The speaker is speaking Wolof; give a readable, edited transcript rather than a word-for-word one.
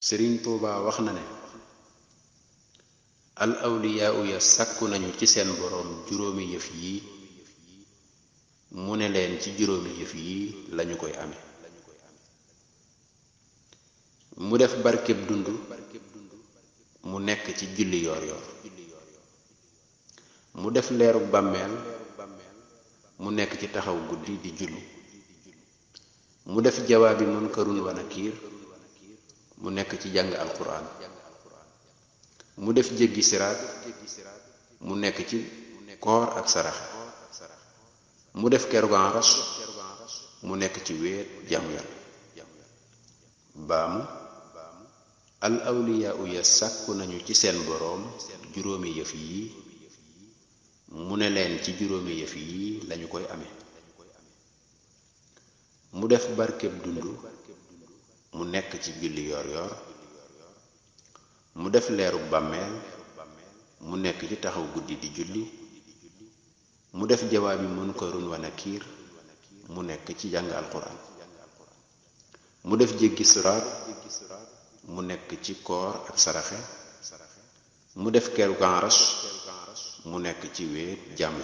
sëriñ Tuuba wax na ne al awliyaa ya sàkku nañu ci seen boroom juróomi yëf yi mu ne leen ci juróomi yëf yi lañu koy ame mu def barkeb dund mu nekk ci julli yoor yoor mu def leerug bàmmeel mu nekk ci taxaw guddi di julli mu def jawaabi munkarun wa nakiir mu nekk ci jàng alquran mu def jéggi siraat mu nekk ci koor ak saraxe mu def kerug aras mu nekk ci wéet jaamu yàlla baamu al awliyaa ya sàkku nañu ci seen boroom juróomi yëf yi mu ne leen ci juróomi yëf yi lañu koy amee mu def barkeb dund mu nekk ci julli yoor yoor mu def leerug bàmmeel mu nekk ci taxaw guddi di julli mu def jawaabi munkarun wa nakiir mu nekk ci jàng alquran mu def jéggi siraat mu nekk ci koor ak saraxe mu def keru aras mu nekk ci wéet jàmm